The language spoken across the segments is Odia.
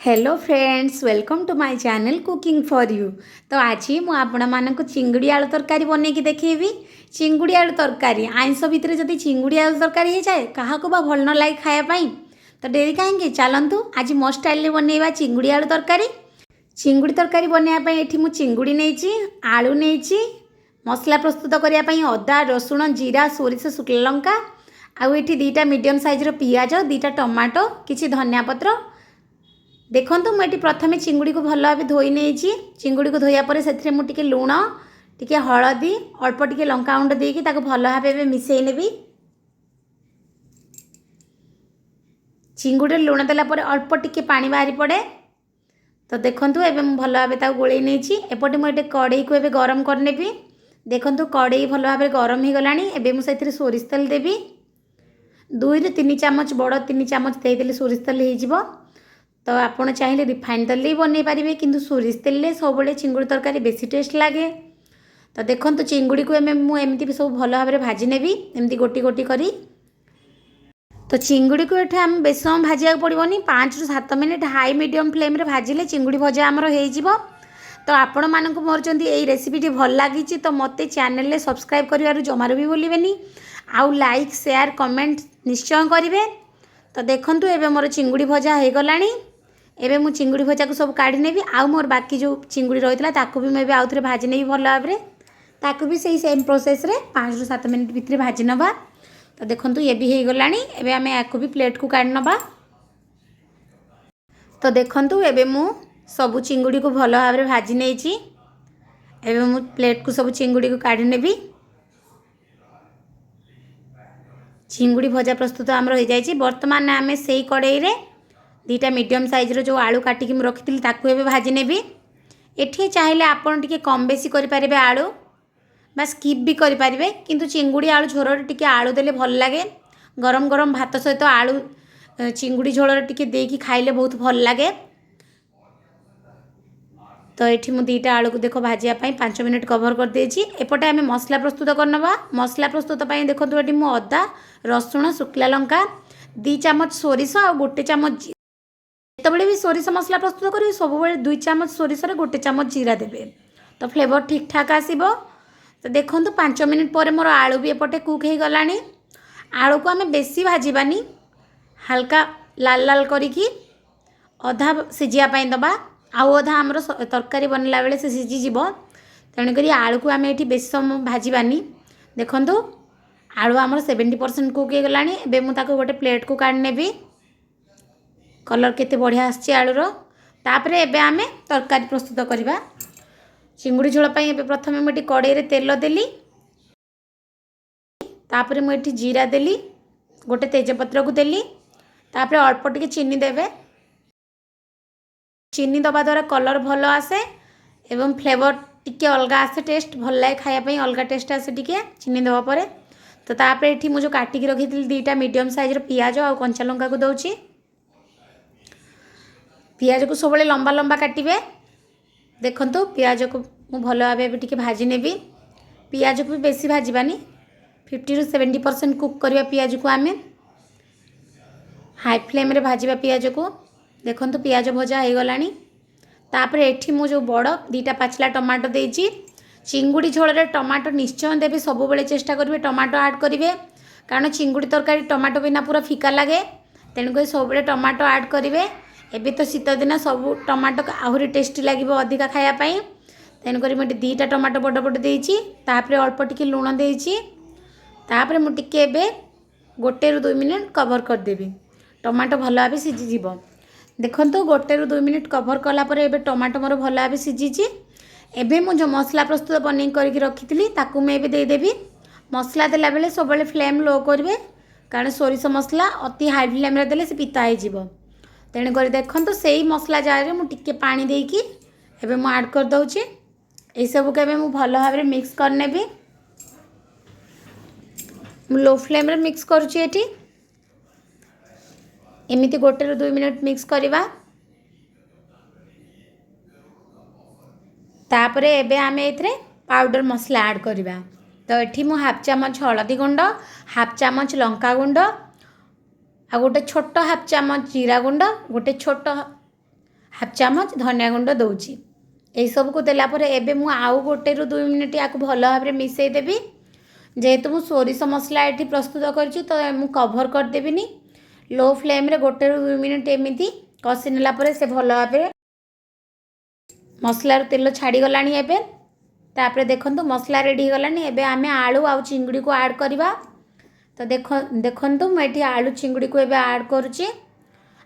Hello friends, welcome to my channel Cooking for You। ତ ଆଜି ମୁଁ ଆପଣମାନଙ୍କୁ ଚିଙ୍ଗୁଡ଼ି ଆଳୁ ତରକାରୀ ବନେଇକି ଦେଖେଇବି। ଚିଙ୍ଗୁଡ଼ି ଆଳୁ ତରକାରୀ, ଆଇଁଷ ଭିତରେ ଯଦି ଚିଙ୍ଗୁଡ଼ି ଆଳୁ ତରକାରୀ ହେଇଯାଏ, କାହାକୁ ବା ଭଲ ନ ଲାଗେ ଖାଇବା ପାଇଁ? ତ ଡେରି କାହିଁକି, ଚାଲନ୍ତୁ ଆଜି ମୋ ଷ୍ଟାଇଲରେ ବନେଇବା ଚିଙ୍ଗୁଡ଼ି ଆଳୁ ତରକାରୀ। ଚିଙ୍ଗୁଡ଼ି ତରକାରୀ ବନେଇବା ପାଇଁ ଏଠି ମୁଁ ଚିଙ୍ଗୁଡ଼ି ନେଇଛି, ଆଳୁ ନେଇଛି, ମସଲା ପ୍ରସ୍ତୁତ କରିବା ପାଇଁ ଅଦା, ରସୁଣ, ଜିରା, ସୋରିଷ, ଶୁଖିଲା ଲଙ୍କା, ଆଉ ଏଠି 2ଟା ମିଡ଼ିୟମ୍ ସାଇଜ୍ର ପିଆଜ, 2ଟା ଟମାଟୋ, କିଛି ଧନିଆ ପତ୍ର। ଦେଖନ୍ତୁ, ମୁଁ ଏଠି ପ୍ରଥମେ ଚିଙ୍ଗୁଡ଼ିକୁ ଭଲ ଭାବେ ଧୋଇ ନେଇଛି। ଚିଙ୍ଗୁଡ଼ିକୁ ଧୋଇବା ପରେ ସେଥିରେ ମୁଁ ଟିକେ ଲୁଣ, ଟିକେ ହଳଦୀ, ଅଳ୍ପ ଟିକେ ଲଙ୍କାଗୁଣ୍ଡ ଦେଇକି ତାକୁ ଭଲ ଭାବେ ଏବେ ମିଶାଇ ନେବି। ଚିଙ୍ଗୁଡ଼ିରେ ଲୁଣ ଦେଲା ପରେ ଅଳ୍ପ ଟିକେ ପାଣି ବାହାରି ପଡ଼େ। ତ ଦେଖନ୍ତୁ, ଏବେ ମୁଁ ଭଲ ଭାବେ ତାକୁ ଗୋଳେଇ ନେଇଛି। ଏପଟେ ମୁଁ ଏଠି କଡ଼େଇକୁ ଏବେ ଗରମ କରିନେବି। ଦେଖନ୍ତୁ, କଡ଼େଇ ଭଲ ଭାବରେ ଗରମ ହେଇଗଲାଣି। ଏବେ ମୁଁ ସେଥିରେ ସୋରିଷ ତେଲ ଦେବି। 2ରୁ 3 ଚାମଚ, ବଡ଼ 3 ଚାମଚ ଦେଇଦେଲେ ସୋରିଷ ତେଲ ହେଇଯିବ। ତ ଆପଣ ଚାହିଁଲେ ରିଫାଇନ୍ ତେଲରେ ବି ବନେଇ ପାରିବେ, କିନ୍ତୁ ସୋରିଷ ତେଲରେ ସବୁବେଳେ ଚିଙ୍ଗୁଡ଼ି ତରକାରୀ ବେଶୀ ଟେଷ୍ଟ ଲାଗେ। ତ ଦେଖନ୍ତୁ, ଚିଙ୍ଗୁଡ଼ିକୁ ଏବେ ମୁଁ ଏମିତି ବି ସବୁ ଭଲ ଭାବରେ ଭାଜି ନେବି, ଏମିତି ଗୋଟି ଗୋଟି କରି। ତ ଚିଙ୍ଗୁଡ଼ିକୁ ଏଠି ଆମେ ବେଶୀ ସମୟ ଭାଜିବାକୁ ପଡ଼ିବନି। 5ରୁ 7 ମିନିଟ୍ ହାଇ ମିଡ଼ିୟମ୍ ଫ୍ଲେମ୍ରେ ଭାଜିଲେ ଚିଙ୍ଗୁଡ଼ି ଭଜା ଆମର ହେଇଯିବ। ତ ଆପଣମାନଙ୍କୁ ମୋର ଯଦି ଏଇ ରେସିପିଟି ଭଲ ଲାଗିଛି, ତ ମୋତେ ଚ୍ୟାନେଲରେ ସବସ୍କ୍ରାଇବ୍ କରିବାରୁ ଜମାରୁ ବି ଭୁଲିବେନି, ଆଉ ଲାଇକ୍, ସେୟାର, କମେଣ୍ଟ ନିଶ୍ଚୟ କରିବେ। ତ ଦେଖନ୍ତୁ, ଏବେ ମୋର ଚିଙ୍ଗୁଡ଼ି ଭଜା ହେଇଗଲାଣି। ଏବେ ମୁଁ ଚିଙ୍ଗୁଡ଼ି ଭଜାକୁ ସବୁ କାଢ଼ି ନେବି, ଆଉ ମୋର ବାକି ଯେଉଁ ଚିଙ୍ଗୁଡ଼ି ରହିଥିଲା, ତାକୁ ବି ମୁଁ ଏବେ ଆଉଥରେ ଭାଜି ନେବି ଭଲ ଭାବରେ। ତାକୁ ବି ସେଇ ସେମ୍ ପ୍ରୋସେସ୍ରେ 5ରୁ 7 ମିନିଟ୍ ଭିତରେ ଭାଜି ନେବା। ତ ଦେଖନ୍ତୁ, ଇଏ ବି ହେଇଗଲାଣି। ଏବେ ଆମେ ୟାକୁ ବି ପ୍ଲେଟ୍କୁ କାଢ଼ି ନେବା। ତ ଦେଖନ୍ତୁ, ଏବେ ମୁଁ ସବୁ ଚିଙ୍ଗୁଡ଼ିକୁ ଭଲ ଭାବରେ ଭାଜି ନେଇଛି। ଏବେ ମୁଁ ପ୍ଲେଟ୍କୁ ସବୁ ଚିଙ୍ଗୁଡ଼ିକୁ କାଢ଼ି ନେବି। ଚିଙ୍ଗୁଡ଼ି ଭଜା ପ୍ରସ୍ତୁତ ଆମର ହେଇଯାଇଛି। ବର୍ତ୍ତମାନ ଆମେ ସେଇ କଡ଼େଇରେ 2ଟା ମିଡ଼ିୟମ୍ ସାଇଜ୍ର ଯେଉଁ ଆଳୁ କାଟିକି ମୁଁ ରଖିଥିଲି, ତାକୁ ଏବେ ଭାଜି ନେବି। ଏଠି ଚାହିଁଲେ ଆପଣ ଟିକେ କମ୍ ବେଶୀ କରିପାରିବେ ଆଳୁ ବା ସ୍କିପ୍ ବି କରିପାରିବେ, କିନ୍ତୁ ଚିଙ୍ଗୁଡ଼ି ଆଳୁ ଝୋଳରେ ଟିକେ ଆଳୁ ଦେଲେ ଭଲ ଲାଗେ। ଗରମ ଗରମ ଭାତ ସହିତ ଆଳୁ ଚିଙ୍ଗୁଡ଼ି ଝୋଳରେ ଟିକେ ଦେଇକି ଖାଇଲେ ବହୁତ ଭଲ ଲାଗେ। ତ ଏଠି ମୁଁ 2ଟା ଆଳୁକୁ ଦେଖ ଭାଜିବା ପାଇଁ 5 ମିନିଟ୍ କଭର୍ କରିଦେଇଛି। ଏପଟେ ଆମେ ମସଲା ପ୍ରସ୍ତୁତ କରିନେବା। ମସଲା ପ୍ରସ୍ତୁତ ପାଇଁ ଦେଖନ୍ତୁ, ଏଠି ମୁଁ ଅଦା, ରସୁଣ, ଶୁଖିଲା ଲଙ୍କା, 2 ଚାମଚ ସୋରିଷ ଆଉ 1 ଚାମଚ। ଯେତେବେଳେ ବି ସୋରିଷ ମସଲା ପ୍ରସ୍ତୁତ କରିବେ, ସବୁବେଳେ 2 ଚାମଚ ସୋରିଷରେ 1 ଚାମଚ ଜିରା ଦେବେ, ତ ଫ୍ଲେଭର୍ ଠିକ୍ ଠାକ୍ ଆସିବ। ତ ଦେଖନ୍ତୁ, 5 ମିନିଟ୍ ପରେ ମୋର ଆଳୁ ବି ଏପଟେ କୁକ୍ ହେଇଗଲାଣି। ଆଳୁକୁ ଆମେ ବେଶୀ ଭାଜିବାନି, ହାଲକା ଲାଲ ଲାଲ କରିକି ଅଧା ସିଝିବା ପାଇଁ ଦେବା, ଆଉ ଅଧା ଆମର ତରକାରୀ ବନିଲା ବେଳେ ସେ ସିଝିଯିବ। ତେଣୁକରି ଆଳୁକୁ ଆମେ ଏଠି ବେଶୀ ସମୟ ଭାଜିବାନି। ଦେଖନ୍ତୁ, ଆଳୁ ଆମର 70% କୁକ୍ ହେଇଗଲାଣି। ଏବେ ମୁଁ ତାକୁ ଗୋଟେ ପ୍ଲେଟ୍କୁ କାଢ଼ି ନେବି। କଲର୍ କେତେ ବଢ଼ିଆ ଆସିଛି ଆଳୁର। ତାପରେ ଏବେ ଆମେ ତରକାରୀ ପ୍ରସ୍ତୁତ କରିବା। ଚିଙ୍ଗୁଡ଼ି ଝୋଳ ପାଇଁ ଏବେ ପ୍ରଥମେ ମୁଁ ଏଠି କଡ଼େଇରେ ତେଲ ଦେଲି। ତାପରେ ମୁଁ ଏଠି ଜିରା ଦେଲି, ଗୋଟେ ତେଜପତ୍ରକୁ ଦେଲି, ତାପରେ ଅଳ୍ପ ଟିକେ ଚିନି ଦେବେ। ଚିନି ଦେବା ଦ୍ୱାରା କଲର୍ ଭଲ ଆସେ ଏବଂ ଫ୍ଲେଭର୍ ଟିକେ ଅଲଗା ଆସେ, ଟେଷ୍ଟ ଭଲ ଲାଗେ ଖାଇବା ପାଇଁ, ଅଲଗା ଟେଷ୍ଟ ଆସେ ଟିକେ ଚିନି ଦେବା ପରେ। ତ ତାପରେ ଏଠି ମୁଁ ଯେଉଁ କାଟିକି ରଖିଥିଲି 2ଟା ମିଡ଼ିୟମ୍ ସାଇଜ୍ର ପିଆଜ ଆଉ କଞ୍ଚା ଲଙ୍କାକୁ ଦେଉଛି। ପିଆଜକୁ ସବୁବେଳେ ଲମ୍ବା ଲମ୍ବା କାଟିବେ। ଦେଖନ୍ତୁ, ପିଆଜକୁ ମୁଁ ଭଲ ଭାବେ ଏବେ ଟିକେ ଭାଜି ନେବି। ପିଆଜକୁ ବି ବେଶୀ ଭାଜିବାନି, 50ରୁ 70% କୁକ୍ କରିବା ପିଆଜକୁ। ଆମେ ହାଇ ଫ୍ଲେମ୍ରେ ଭାଜିବା ପିଆଜକୁ। ଦେଖନ୍ତୁ, ପିଆଜ ଭଜା ହେଇଗଲାଣି। ତାପରେ ଏଠି ମୁଁ ଯେଉଁ ବଡ଼ 2ଟା ପାଚିଲା ଟମାଟୋ ଦେଇଛି। ଚିଙ୍ଗୁଡ଼ି ଝୋଳରେ ଟମାଟୋ ନିଶ୍ଚୟ ଦେବେ। ସବୁବେଳେ ଚେଷ୍ଟା କରିବେ ଟମାଟୋ ଆଡ଼୍ କରିବେ, କାରଣ ଚିଙ୍ଗୁଡ଼ି ତରକାରୀ ଟମାଟୋ ବିନା ପୁରା ଫିକା ଲାଗେ। ତେଣୁକରି ସବୁବେଳେ ଟମାଟୋ ଆଡ଼୍ କରିବେ। ଏବେ ତ ଶୀତ ଦିନ, ସବୁ ଟମାଟୋ ଆହୁରି ଟେଷ୍ଟି ଲାଗିବ ଅଧିକା ଖାଇବା ପାଇଁ। ତେଣୁକରି ମୁଁ ଏଠି 2ଟା ଟମାଟୋ ବଡ଼ ବଡ଼ ଦେଇଛି। ତାପରେ ଅଳ୍ପ ଟିକେ ଲୁଣ ଦେଇଛି। ତାପରେ ମୁଁ ଟିକେ ଏବେ 1ରୁ 2 ମିନିଟ୍ କଭର୍ କରିଦେବି, ଟମାଟୋ ଭଲ ଭାବେ ସିଝିଯିବ। ଦେଖନ୍ତୁ, 1ରୁ 2 ମିନିଟ୍ କଭର୍ କଲା ପରେ ଏବେ ଟମାଟୋ ମୋର ଭଲ ଭାବେ ସିଝିଛି। ଏବେ ମୁଁ ଯେଉଁ ମସଲା ପ୍ରସ୍ତୁତ ବନେଇ କରିକି ରଖିଥିଲି, ତାକୁ ମୁଁ ଏବେ ଦେଇଦେବି। ମସଲା ଦେଲାବେଳେ ସବୁବେଳେ ଫ୍ଲେମ୍ ଲୋ କରିବେ, କାରଣ ସୋରିଷ ମସଲା ଅତି ହାଇ ଫ୍ଲେମ୍ରେ ଦେଲେ ସେ ପିତା ହେଇଯିବ। ତେଣୁକରି ଦେଖନ୍ତୁ, ସେଇ ମସଲା ଜାରରେ ମୁଁ ଟିକେ ପାଣି ଦେଇକି ଏବେ ମୁଁ ଆଡ଼୍ କରିଦେଉଛି। ଏଇସବୁକୁ ଏବେ ମୁଁ ଭଲ ଭାବରେ ମିକ୍ସ କରିନେବି। ମୁଁ ଲୋ ଫ୍ଲେମ୍ରେ ମିକ୍ସ କରୁଛି ଏଠି। ଏମିତି 1ରୁ 2 ମିନିଟ୍ ମିକ୍ସ କରିବା। ତାପରେ ଏବେ ଆମେ ଏଥିରେ ପାଉଡ଼ର ମସଲା ଆଡ଼୍ କରିବା। ତ ଏଠି ମୁଁ ହାଫ୍ ଚାମଚ ହଳଦୀ ଗୁଣ୍ଡ, ହାଫ୍ ଚାମଚ ଲଙ୍କା ଗୁଣ୍ଡ, ଆଉ ଗୋଟେ ଛୋଟ ହାଫ୍ ଚାମଚ ଜିରା ଗୁଣ୍ଡ, ଗୋଟେ ଛୋଟ ହାଫ୍ ଚାମଚ ଧନିଆ ଗୁଣ୍ଡ ଦେଉଛି। ଏଇସବୁକୁ ଦେଲା ପରେ ଏବେ ମୁଁ ଆଉ 1ରୁ 2 ମିନିଟ୍ ୟାକୁ ଭଲ ଭାବରେ ମିଶାଇ ଦେବି। ଯେହେତୁ ମୁଁ ସୋରିଷ ମସଲା ଏଠି ପ୍ରସ୍ତୁତ କରିଛି, ତ ମୁଁ କଭର୍ କରିଦେବିନି। ଲୋ ଫ୍ଲେମ୍ରେ 1ରୁ 2 ମିନିଟ୍ ଏମିତି କଷି ନେଲା ପରେ ସେ ଭଲ ଭାବରେ ମସଲାରୁ ତେଲ ଛାଡ଼ିଗଲାଣି ଏବେ। ତାପରେ ଦେଖନ୍ତୁ, ମସଲା ରେଡ଼ି ହେଇଗଲାଣି। ଏବେ ଆମେ ଆଳୁ ଆଉ ଚିଙ୍ଗୁଡ଼ିକୁ ଆଡ଼୍ କରିବା। ତ ଦେଖନ୍ତୁ, ମୁଁ ଏଠି ଆଳୁ ଚିଙ୍ଗୁଡ଼ିକୁ ଏବେ ଆଡ଼୍ କରୁଛି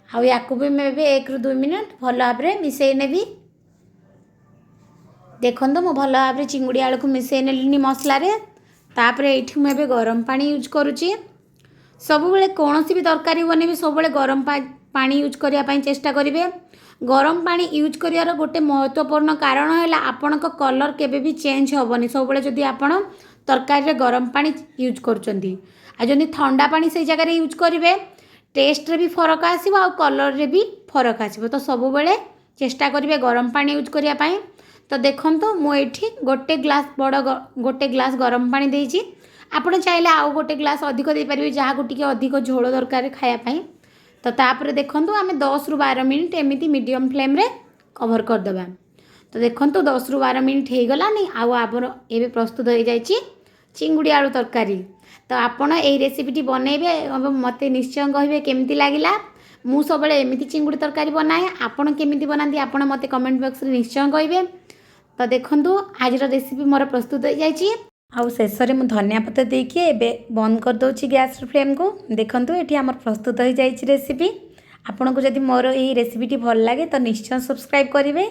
ଆଉ ୟାକୁ ବି ମୁଁ ଏବେ 1ରୁ 2 ମିନିଟ୍ ଭଲ ଭାବରେ ମିଶାଇ ନେବି। ଦେଖନ୍ତୁ, ମୁଁ ଭଲ ଭାବରେ ଚିଙ୍ଗୁଡ଼ି ଆଳୁକୁ ମିଶାଇ ନେଲିନି ମସଲାରେ। ତାପରେ ଏଇଠି ମୁଁ ଏବେ ଗରମ ପାଣି ୟୁଜ୍ କରୁଛି। ସବୁବେଳେ କୌଣସି ବି ତରକାରୀ ବନେଇବେ, ସବୁବେଳେ ଗରମ ପାଣି ୟୁଜ୍ କରିବା ପାଇଁ ଚେଷ୍ଟା କରିବେ। ଗରମ ପାଣି ୟୁଜ୍ କରିବାର ଗୋଟେ ମହତ୍ତ୍ୱପୂର୍ଣ୍ଣ କାରଣ ହେଲା, ଆପଣଙ୍କ କଲର୍ କେବେ ବି ଚେଞ୍ଜ ହେବନି ସବୁବେଳେ ଯଦି ଆପଣ ତରକାରୀରେ ଗରମ ପାଣି ୟୁଜ୍ କରୁଛନ୍ତି। ଆଉ ଯଦି ଥଣ୍ଡା ପାଣି ସେଇ ଜାଗାରେ ୟୁଜ୍ କରିବେ, ଟେଷ୍ଟରେ ବି ଫରକ ଆସିବ ଆଉ କଲର୍ରେ ବି ଫରକ ଆସିବ। ତ ସବୁବେଳେ ଚେଷ୍ଟା କରିବେ ଗରମ ପାଣି ୟୁଜ୍ କରିବା ପାଇଁ। ତ ଦେଖନ୍ତୁ, ମୁଁ ଏଇଠି ଗୋଟେ ଗ୍ଲାସ୍, ବଡ଼ ଗୋଟେ ଗ୍ଲାସ୍ ଗରମ ପାଣି ଦେଇଛି। ଆପଣ ଚାହିଁଲେ ଆଉ ଗୋଟେ ଗ୍ଲାସ୍ ଅଧିକ ଦେଇପାରିବେ, ଯାହାକୁ ଟିକେ ଅଧିକ ଝୋଳ ଦରକାର ଖାଇବା ପାଇଁ। ତ ତାପରେ ଦେଖନ୍ତୁ, ଆମେ 10ରୁ 12 ମିନିଟ୍ ଏମିତି ମିଡ଼ିୟମ୍ ଫ୍ଲେମ୍ରେ କଭର୍ କରିଦେବା। ତ ଦେଖନ୍ତୁ, 10ରୁ 12 ମିନିଟ୍ ହେଇଗଲାଣି ଆଉ ଆମର ଏବେ ପ୍ରସ୍ତୁତ ହେଇଯାଇଛି ଚିଙ୍ଗୁଡ଼ି ଆଳୁ ତରକାରୀ। ତ ଆପଣ ଏଇ ରେସିପିଟି ବନେଇବେ ଏବଂ ମୋତେ ନିଶ୍ଚୟ କହିବେ କେମିତି ଲାଗିଲା। ମୁଁ ସବୁବେଳେ ଏମିତି ଚିଙ୍ଗୁଡ଼ି ତରକାରୀ ବନାଏ। ଆପଣ କେମିତି ବନାନ୍ତି, ଆପଣ ମୋତେ କମେଣ୍ଟ ବକ୍ସରେ ନିଶ୍ଚୟ କହିବେ। ତ ଦେଖନ୍ତୁ, ଆଜିର ରେସିପି ମୋର ପ୍ରସ୍ତୁତ ହେଇଯାଇଛି ଆଉ ଶେଷରେ ମୁଁ ଧନିଆ ପତ୍ର ଦେଇକି ଏବେ ବନ୍ଦ କରିଦେଉଛି ଗ୍ୟାସ୍ର ଫ୍ଲେମ୍କୁ। ଦେଖନ୍ତୁ, ଏଠି ଆମର ପ୍ରସ୍ତୁତ ହୋଇଯାଇଛି ରେସିପି। ଆପଣଙ୍କୁ ଯଦି ମୋର ଏଇ ରେସିପିଟି ଭଲ ଲାଗେ, ତ ନିଶ୍ଚୟ ସବସ୍କ୍ରାଇବ୍ କରିବେ।